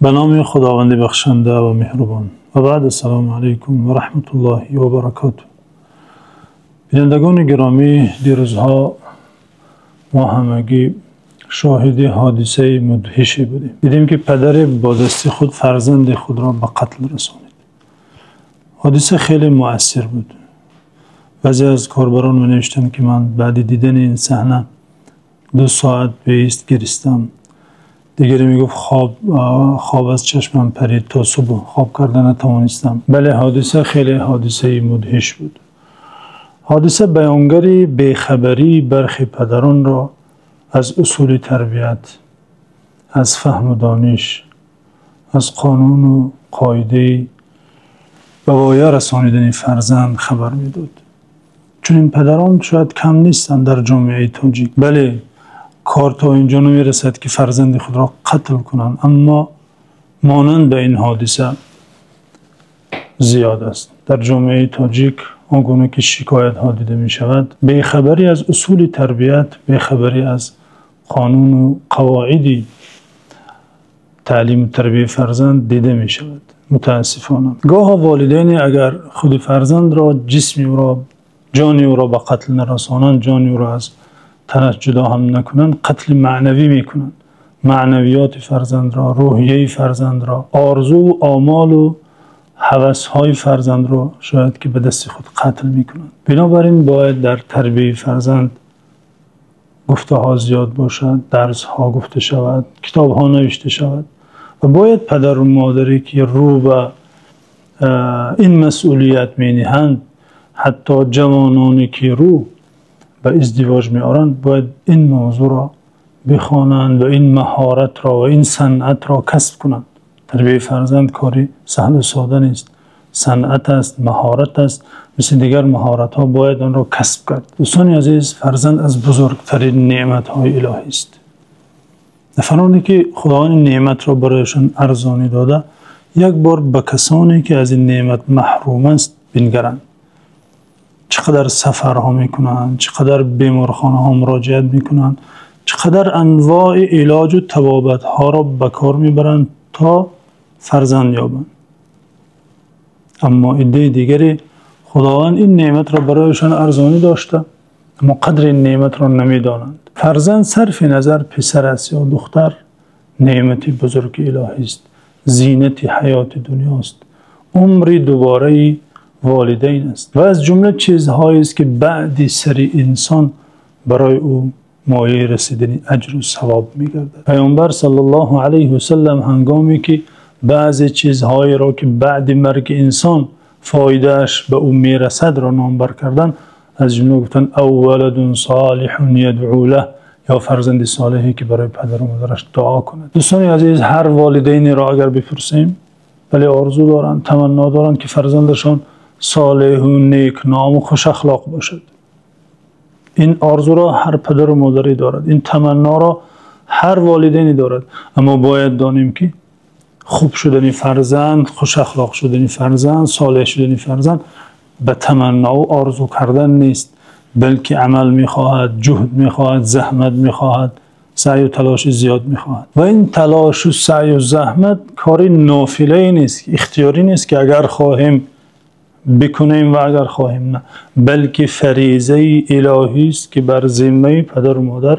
Ба номи Худованди бахшанда ва меҳрубон. Ва баъд, ассалому алайкум ва раҳматуллоҳи ва баракотуҳ. Бинандагони гиромӣ, дирӯзҳо мо ҳамагӣ шоҳиди ҳодисаи мудҳише будем. Дидем, ки падаре бо дасти худ фарзанди худро ба қатл расонид. Ҳодиса хеле муассир буд. Баъзе аз корбарон менавиштанд, ки ман баъди дидани ин саҳна 2 соат беист гиристам. Дигаре мегуфт: хоб аз чашмам парид, то субҳ хоб карда натавонистам. Бале, ҳодиса хеле ҳодисаи мудҳиш буд. Ҳодиса баёнгари бехабарии бархе падаронро аз усули тарбият, аз фаҳму дониш, аз қонуну қоидаи ба воя расонидани фарзанд хабар медод. Чунин падарон шояд кам нестанд дар ҷомеаи тоҷик. Бале, кор то инҷо намерасад, ки фарзанди худро қатл кунанд, аммо монанд ба ин ҳодиса зиёд аст дар ҷомеаи тоҷик. Он гуна ки шикоятҳо дида мешавад, бехабарӣ аз усули тарбият, бехабарӣ аз қонуну қавоиди таълиму тарбияи фарзанд дида мешавад, мутаассифона. Гоҳо волидайне агар худи фарзандро, ҷисми ӯро, ҷони ӯро ба қатл нарасонанд, ҷони ӯро аз танаш ҷудо ҳам накунанд, қатли маънавӣ мекунанд. Маънавиёти фарзандро, рӯҳияи фарзандро, орзуву омолу ҳавасҳои фарзандро шояд ки ба дасти худ қатл мекунанд. Бинобар ин бояд дар тарбияи фарзанд гуфтаҳо зиёд бошад, дарсҳо гуфта шавад, китобҳо навишта шавад ва бояд падару модаре, ки рӯ ба ин масъулият мениҳанд, ҳатто ҷавононе, ки рӯ ба издивоҷ меоранд, бояд ин мавзӯъро бихонанд ва ин маҳоратро ва ин санъатро касб кунанд. Тарбияи фарзанд кори саҳлу сода нест, санъат аст, маҳорат аст. Мисли дигар маҳоратҳо бояд онро касб кард. Дӯстони азиз, фарзанд аз бузургтарин неъматҳои илоҳӣ аст. Нафароне, ки Худованд ин неъматро барояшон арзонӣ дода, як бор ба касоне, ки аз ин неъмат маҳрум аст, бингаранд, чӣ қадар сафарҳо мекунанд, чӣ қадар беморхонаҳо муроҷиат мекунанд, чӣ қадар анвои илоҷу табобатҳоро ба кор мебаранд, то фарзанд ёбанд. Аммо иддаи дигаре Худованд ин неъматро барояшон арзонӣ дошта, аммо қадри ин неъматро намедонанд. Фарзанд, сарфи назар писар аст ё духтар, неъмати бузурги илоҳист, зинати ҳаёти дунёст, умри дубораи волидайн аст ва аз ҷумла чизҳоест, ки баъди сари инсон барои ӯ мояи расидани аҷру савоб мегардад. Паёмбар саллаллоҳу алайҳи васаллам ҳангоме ки баъзе чизҳоеро, ки баъди марги инсон фоидааш ба ӯ мерасадро номбар кардан, аз ҷумла гуфтанд: أو ولد صالح يدعو له, ё фарзанди солеҳе, ки барои падару модараш дуо кунад. Дӯстони азиз, ҳар волидайнеро агар бипурсем, бале, орзу доранд, таманно доранд, ки фарзандашон солеҳу некному хушахлоқ бошад. Ин орзуро ҳар падару модаре дорад, ин таманноро ҳар волидайне дорад. Аммо бояд донем, ки хуб шудани фарзанд, хушахлоқ шудани фарзанд, солеҳ шудани фарзанд ба таманнову орзу кардан нест, балки амал мехоҳад, ҷуҳд мехоҳад, заҳмат мехоҳад, саъю талоши зиёд мехоҳад. Ва ин талошу саъю заҳмат кори нофилае нест, ихтиёрӣ нест, ки агар хоҳем бикунем ва агар хоҳем на, балки фаризаи илоҳист, ки бар зиммаи падару модар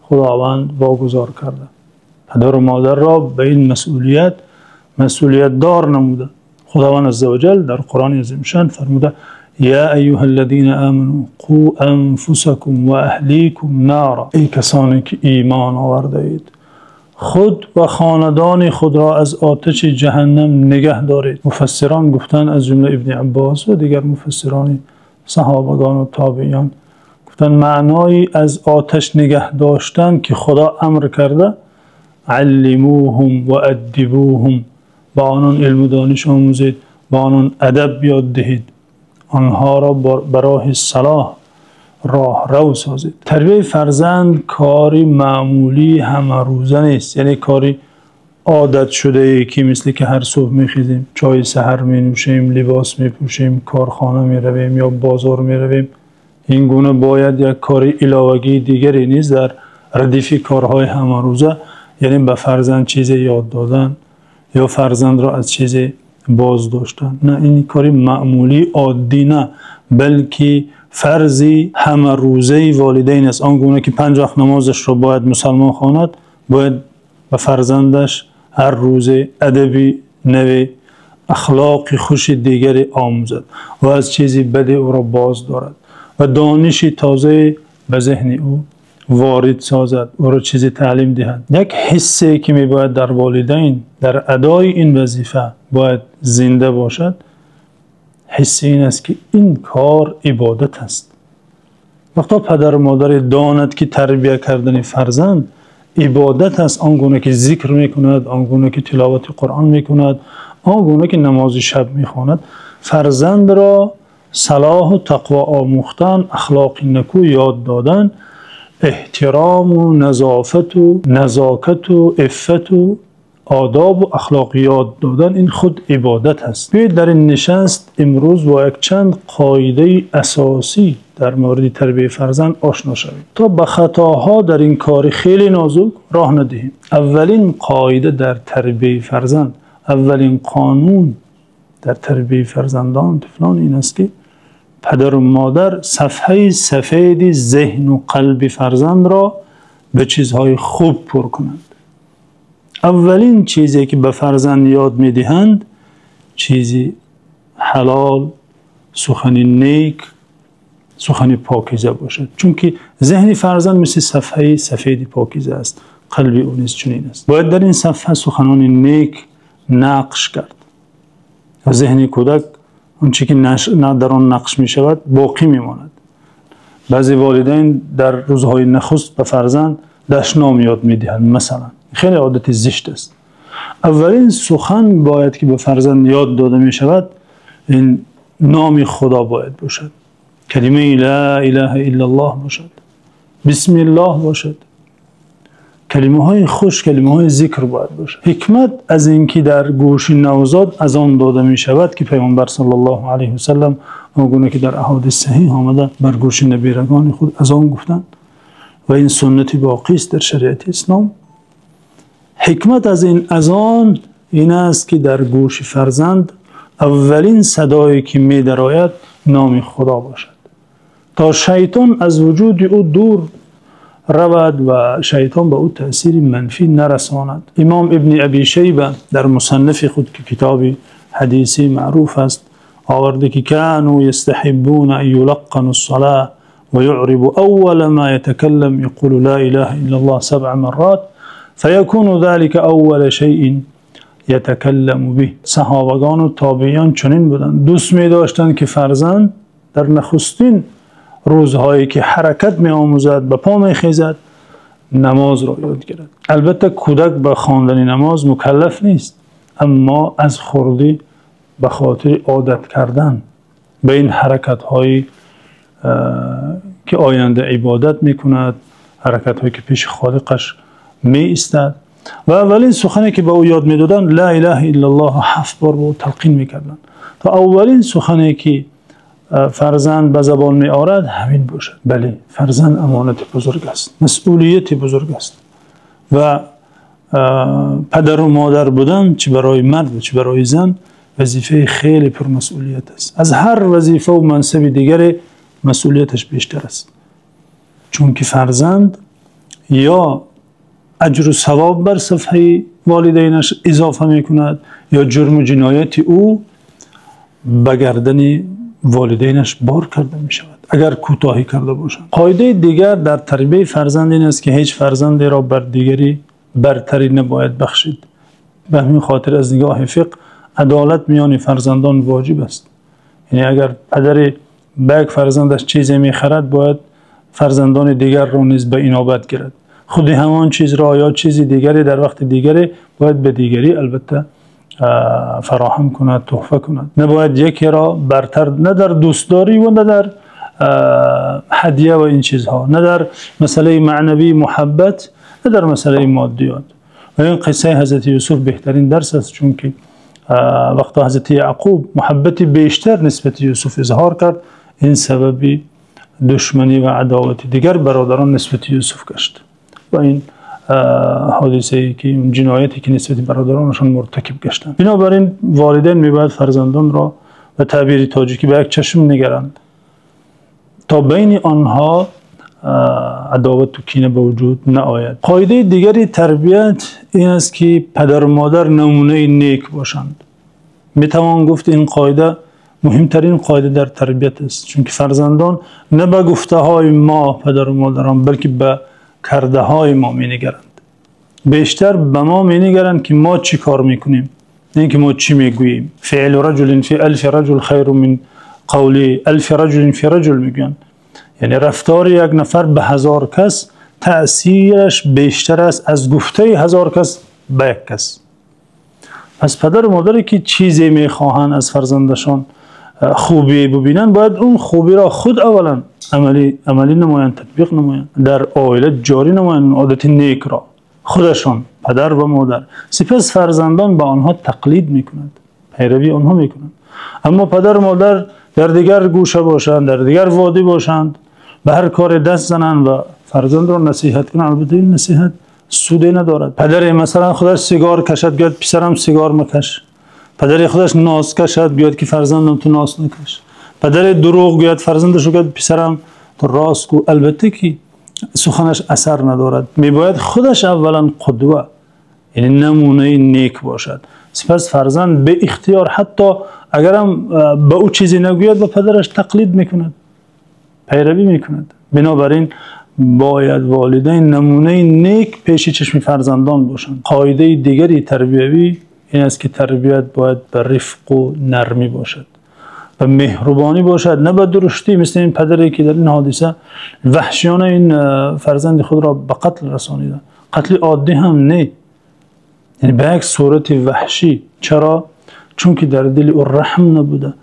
Худованд вогузор карда, падару модарро ба ин масъулият масъулиятдор намуда. Худованд азза ва ҷал дар Қуръони азимушшаън фармуда: يا أيها الذين آمنوا قوا أنفسكم وأهليكم نارا. Эй касоне ки имон овардаед, худ ва хонадони худро аз оташи ҷаҳаннам нигаҳ доред. Муфассирон гуфтанд, аз ҷумла Ибни Аббос ва дигар муфассирони саҳобагон ва тобеъиён гуфтанд, маънои аз оташ нигаҳ доштан, ки Худо амр карда: علموهم وأدبوهم, ба онон илму дониш омӯзед, ба онон адаб ёд диҳед, онҳоро ба роҳи салоҳ роҳрав созед. Тарбияи фарзанд кори маъмулии ҳамарӯза нест, яъне кори одатшудае, ки мисли ки ҳар субҳ мехезем, чойи саҳар менӯшем, либос мепӯшем, корхона меравем ё бозор меравем. Ин гуна бояд як кори иловагии дигаре низ дар радифи корҳои ҳамарӯза, яъне ба фарзанд чизе ёд додан. ё фарзандро аз чизе боздоштан. На, ин кори маъмулӣ, оддӣ на, балки фарзи ҳамарӯзаи волидайн аст. Он гуна ки панҷ вақт намозашро бояд мусулмон хонд, бояд ба фарзандаш ҳар рӯза адаби нав, ахлоқи хуши дигаре омӯзад ва аз чизи бад ӯро боздорад ва дониши тозае ба зеҳни ӯ ворид созад, ӯро чизе таълим диҳад. Як ҳисе ки мебояд дар волидайн дар адои ин вазифа бояд зинда бошад, ҳисси ин аст, ки ин кор ибодат аст. Вақте падару модар донад, ки тарбият кардани фарзанд ибодат аст, он гуна ки зикр мекунад, он гуна ки тиловати Қуръон мекунад, он гуна ки намози шаб мехонад, фарзандро салоҳу тақво омӯхтан, ахлоқи нику ёд додан, эҳтиром ва назофат ва назокат ва иффат ва одоб ва ахлоқ ёд додан, ин худ ибодат аст. Биёед дар ин нишаст имрӯз бо як чанд қоидаи асосӣ дар мавриди тарбияти фарзанд ошно шавем, то ба хатоҳо дар ин кори хеле нозук роҳ надиҳем. Аввалин қоида дар тарбияти фарзанд, аввалин қонун дар тарбияти фарзандон, тифлон ин аст, ки падару модар саҳфаи сафеди зеҳн ва қалби фарзандро ба чизҳои хуб пур кунанд. Аввалин чизе ки ба фарзанд ёд медиҳанд, чизи ҳалол, сухани нек, сухани покиза бошад. Чунки зеҳни фарзанд мисли саҳфаи сафеди покиза аст, қалби ӯ низ чунин аст. Бояд дар ин саҳфа суханони нек нақш кард ва зеҳни кӯдак он чи ки дар он нақш мешавад боқӣ мемонад. Баъзе волидайн дар рӯзҳои нахуст ба фарзанд дашном ёд медиҳанд, масалан. Хеле одати зишт аст. Аввалин сухан бояд ки ба фарзанд ёд дода мешавад, ин номи Худо бояд бошад. Калимаи ло илаҳа иллаллоҳ бошад. Бисмиллоҳ бошад. Калимаҳои хуш, калимаҳои зикр бояд бошад. Ҳикмат аз инки дар гӯши навзод азон дода мешавад, ки Паёмбар саллаллоҳу алайҳи васаллам он гуна ки дар аҳодиси саҳеҳ омада бар гӯши набераҳои худ азон гуфтанд ва ин суннати боқӣ аст дар шариати ислом. Ҳикмат аз ин азон ин аст, ки дар гӯши фарзанд аввалин садое ки медарояд номи Худо бошад, то шайтон аз вуҷуди ӯ дур равад ва шайтон ба ӯ таъсири манфӣ нарасонад. Имом Ибни Абӣ Шайба дар мусаннафи худ, ки китоби ҳадисии маъруф аст, овардааст, ки канӯ ястаҳиббуна ан юлаққанус-салота ва юърабу аввала мо ятакаллам яқулу ло илаҳа иллаллоҳ сабъа маррот фаякуну золика аввала шайъин ятакалламу биҳ. Саҳобагон ва тобеъин чунин буданд, дӯст медоштанд, ки фарзанд дар нахустин рӯзҳое ки ҳаракат меомӯзад, ба по мехезад, намозро ёд гирад. Албатта кӯдак ба хондани намоз мукаллаф нест, аммо аз хурдӣ ба хотири одат кардан ба ин ҳаракатҳое ки оянда ибодат мекунад, ҳаракатҳое ки пеши Холиқаш меистад ва аввалин сухане ки ба ӯ ёд медоданд, ло илаҳа иллаллоҳ 7 бор ба ӯ талқин мекарданд, то аввалин сухане ки фарзанд ба забон меорад ҳамин бошад. Бале, фарзанд амонати бузург аст, масъулияти бузург аст ва падару модар будан чӣ барои мард ва чӣ барои зан вазифаи хеле пурмасъулият аст. Аз ҳар вазифа ва мансаби дигаре масъулияташ бештар аст. Чунки фарзанд ё аҷру савоб бар саҳфаи волидайнаш илова мекунад ё ҷурму ҷинояти ӯ ба гардани волидайнаш бор карда мешавад, агар кӯтоҳӣ карда бошанд. Қоидаи дигар дар тарбияти фарзанд ин аст, ки ҳеҷ фарзандеро бар дигаре бартарӣ набояд бахшид. Ба ҳамин хотир аз нигоҳи фиқҳ адолат миёни фарзандон воҷиб аст. Яъне агар падаре ба як фарзандаш чизе мехарад, бояд фарзандони дигарро низ ба инобат гирад. Худи ҳамон чизро ё чизи дигаре дар вақти дигаре бояд ба дигаре албатта фароҳам кунад, туҳфа кунад. Набояд якеро бартар на дар дӯстдорӣ ва на дар ҳадя ва ин чизҳо, на дар масъалаи маънавии муҳаббат, на дар масъалаи моддиёт. Ва ин қиссаи Ҳазрати Юсуф беҳтарин дарс аст, чунки вақте Ҳазрати Яъқуб муҳаббати бештар нисбат ба Юсуф изҳор кард, ин сабаби душманӣ ва адовати дигар бародарон нисбат ба Юсуф гашт ва ин ҳодисае ки ҷинояте ки нисбат ба бародаронашон муртакиб гаштанд. Бинобар ин волидайн мебояд фарзандонро ба таъбири тоҷикӣ ба як чашм нигаранд, то байни онҳо адоват ва кина ба вуҷуд наояд. Қоидаи дигари тарбият ин аст, ки падару модар намунаи нек бошанд. Метавон гуфт ин қоида муҳимтарин қоида дар тарбият аст, чунки фарзандон на ба гуфтаҳои мо падару модарон, балки ба кардаҳои мо менигаранд. Бештар ба мо менигаранд, ки мо чӣ кор мекунем, на инки мо чӣ мегӯем. فعل رجل في ألف رجل خير من قول ألف رجل في رجل мегӯянд. Яъне рафтори як нафар ба 1000 кас таъсираш бештар аст аз гуфтаи 1000 кас ба як кас. Пас падару модаре ки чизе мехоҳанд аз фарзандашон, хубӣ бибинанд, бояд он хубиро худ аввалан амалӣ намоянд, татбиқ намоянд, дар оила ҷорӣ намоянд одати некро худашон, падар ва модар. Сипас фарзандон ба онҳо тақлид мекунанд, пайравии онҳо мекунанд. Аммо падару модар дар дигар гӯша бошанд, дар дигар водӣ бошанд, ба ҳар коре даст зананд ва фарзандро насиҳат кунанд, албатта ин насиҳат суде надорад. Падаре масалан худаш сигор кашад, гӯяд писарам сигор макаш. Падаре худаш ноз кашад, гӯяд ки фарзандам ту ноз накаш. Падаре дурӯғ гӯяд, фарзандаш гӯяд писарам ту рост гӯ. Албатта ки суханаш асар надорад. Мебояд худаш аввалан қудва, яъне намунаи нек бошад. Сипас фарзанд бе ихтиёр, ҳатто агарам ба ӯ чизе нагӯяд, ба падараш тақлид мекунад, пайравӣ мекунад. Бинобар ин бояд волидайн намунаи нек пеши чашми фарзандон бошанд. Қоидаи дигари тарбиявӣ ин аст, ки тарбият бояд ба рифқу нармӣ бошад, ба меҳрубонӣ бошад, на ба дуруштӣ, мисли ин падаре ки дар ин ҳодиса ваҳшиёна ин фарзанди худро ба қатл расонида. Қатли оддӣ ҳам не, яъне ба як сурати ваҳшӣ. Чаро? Чунки дар дили ӯ раҳм набуда,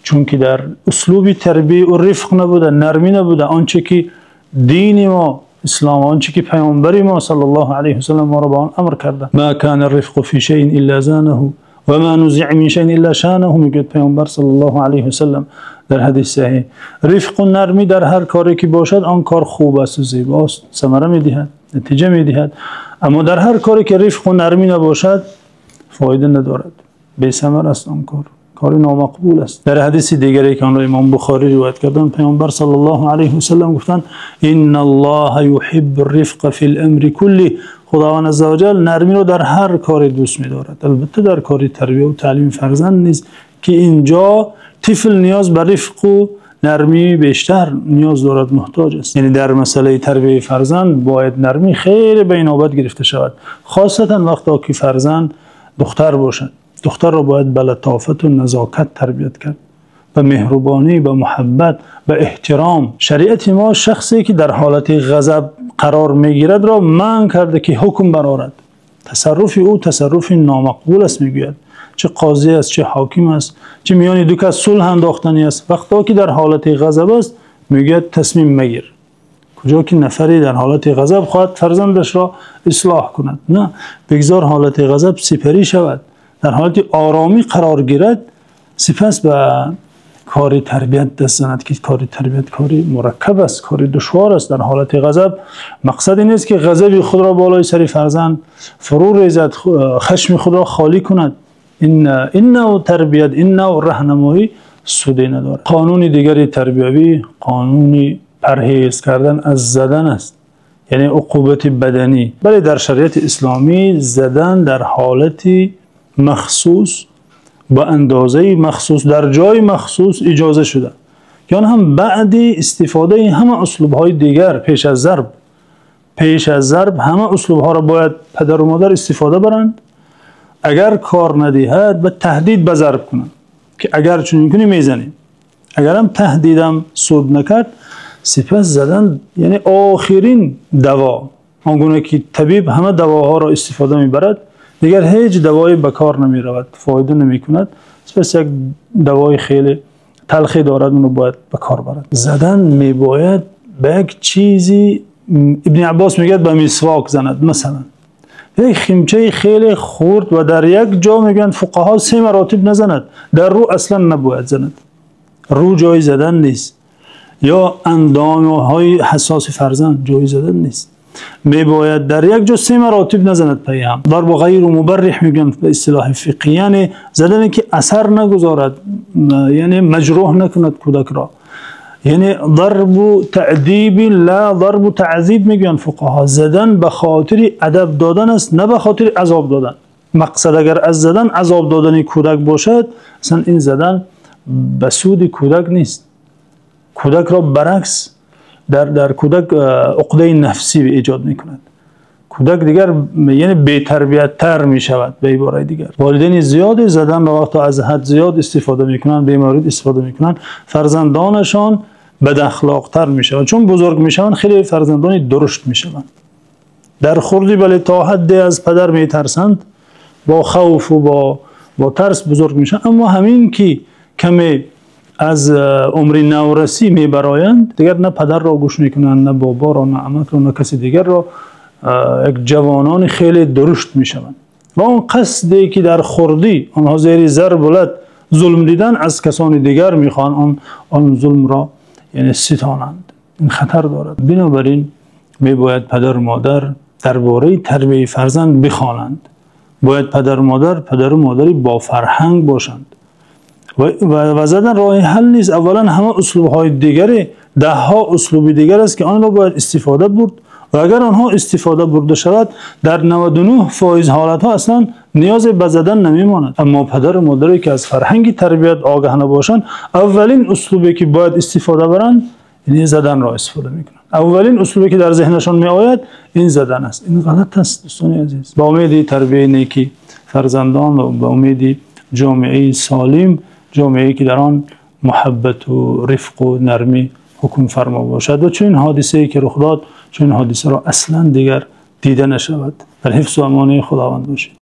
чунки дар услуби тарбияи ӯ рифқ набуда, нармӣ набуда. Он чи ки дини мо ислом, он чи ки паёмбари мо саллаллоҳу алайҳи васаллам моро ба он амр карда. ما كان الرفق في شيء إلا زانه وما نزع من شيء إلا شانه мегӯяд паёмбар саллаллоҳу алайҳи васаллам дар ҳадиси саҳеҳ. Рифқу нармӣ дар ҳар коре ки бошад, он кор хуб аст ва зебост, самара медиҳад, натиҷа медиҳад. Аммо дар ҳар коре ки рифқу нармӣ набошад, фоида надорад, бесамар аст он кор, кори номақбул аст. Дар ҳадиси дигаре ки онро имом Бухорӣ ривоят карданд, паёмбар саллаллоҳу алайҳи васаллам гуфтанд: إن الله يحب الرفق في الأمر كله. Худованд азза ва ҷал нармиро дар ҳар коре дӯст медорад. Албатта дар кори тарбия ва таълими фарзанд низ, ки инҷо тифл ниёз ба рифқу нармӣ бештар ниёз дорад, муҳтоҷ аст. Яъне дар масъалаи тарбияи фарзанд бояд нармӣ хеле ба инобат гирифта шавад, хосатан вақте ки фарзанд духтар бошад. Духтарро бояд ба латофат ва назокат тарбият кард, ба меҳрубонӣ, ба муҳаббат, ба эҳтиром. Шариати мо шахсе ки дар ҳолати ғазаб қарор мегирадро манъ карда, ки ҳукм барорад. Тасарруфи ӯ тасарруфи номақбул аст, мегӯяд. Чӣ қозӣ аст, чӣ ҳоким аст, чӣ миёни ду кас сулҳ андохтанӣ аст, вақте ки дар ҳолати ғазаб аст, мегӯяд тасмим магир. Куҷо ки нафаре дар ҳолати ғазаб хоҳад фарзандашро ислоҳ кунад, на бигзор ҳолати ғазаб сипарӣ шавад, дар ҳолати оромӣ қарор гирад, сипас ба кори тарбият даст занад, ки кори тарбият кори мураккаб аст, кори душвор аст. Дар ҳолати ғазаб мақсад ин нест, ки ғазаби худро болои сари фарзанд фурӯ резад, хашми худро холӣ кунад. Ин навъ тарбият, ин навъ раҳнамоӣ суде надорад. Қонуни дигари тарбиявӣ қонуни парҳез кардан аз задан аст, яъне уқубати баданӣ. Бале, дар шариати исломӣ задан дар ҳолати махсус, ба андозаи махсус, дар ҷои махсус иҷоза шуда, ки он ҳам баъди истифодаи ҳама услубҳои дигар. Пеш аз зарб ҳама услубҳоро бояд падару модар истифода баранд. Агар кор надиҳад, ба таҳдид ба зарб кунанд, ки агар чунин кунӣ, мезанем. Агарам таҳдидам суд накард, сипас задан, яъне охирин даво. Он гуна ки табиб ҳама давоҳоро истифода мебарад, дигар ҳеҷ давое ба кор намеравад, фоида намекунад, сипас як давои хеле талхе дорад, онро бояд ба кор барад. Задан мебояд ба як чизи, Ибни Аббос мегӯяд, ба мисвок занад масалан, як химчаи хеле хурд ва дар як ҷо, мегӯянд фуқаҳо, се маротиб назанад. Дар рӯ аслан набояд занад, рӯ ҷои задан нест, ё андомҳои ҳассоси фарзанд ҷои задан нест. Мебояд дар як ҷо се маротиб назанад паи ҳам. Зарби ғайри мубарриҳ мегӯянд ба истилоҳи фиқҳӣ, яъне задане ки асар нагузорад, яъне маҷрӯҳ накунад кӯдакро. Яъне зарби таъдиб, на зарби таъзиб мегӯянд фуқаҳо. Задан ба хотири адаб додан аст, на ба хотири азоб додан. Мақсад агар аз задан азоб додани кӯдак бошад, асло ин задан ба суди кӯдак нест. Кӯдакро баръакс дар кӯдак уқдаи нафсӣ эҷод мекунад. Кӯдак дигар яъне бетарбияттар мешавад ба иборати дигар. Волидайн зиёде заданро вақте аз ҳад зиёд истифода мекунанд, бемавред истифода мекунанд, фарзандонашон бадахлоқтар мешаванд. Чун бузург мешаванд, хеле фарзандон дурушт мешаванд. Дар хурдӣ бале то ҳадде аз падар метарсанд, бо хавф ва бо тарс бузург мешаванд, аммо ҳамин ки каме аз умри наврасӣ мебароянд, дигар на падарро гӯш мекунанд, на боборо, на амакро, на каси дигарро. Як ҷавонони хеле дурушт мешаванд ва он қасде ки дар хурдӣ онҳо зери зарб ва зулм диданд, аз касони дигар мехоҳанд он зулмро яъне ситонанд. Ин хатар дорад. Бинобар ин мебояд падару модар дар бораи тарбияти фарзанд бихонанд. Бояд падару модар, падару модаре бо фарҳанг бошанд. Ва задан роҳи ҳал нест. Аввалан ҳама услубҳои дигар, даҳҳо услуби дигар аст ки онро бояд истифода бурд ва агар онҳо истифода бурда шавад, дар 99% ҳолатҳо асло ниёзе ба задан намемонад. Аммо падару модаре ки аз фарҳанги тарбият огоҳ набошанд, аввалин услубе ки бояд истифода баранд, ин заданро истифода мекунанд. Аввалин услубе ки дар зеҳнашон меояд, ин задан аст. Ин ғалат аст, дӯстони азиз. Ба умеди тарбияти неки фарзандон ва ба умеди ҷомеаи солим, ҷомеае ки дар он муҳаббат ва рифқ ва нармӣ ҳукмфармо бошад ва чунин ҳодисае ки рух дод, чунин ҳодисаро асло дигар дида нашавад. Дар ҳифз ва амони Худованд бошед.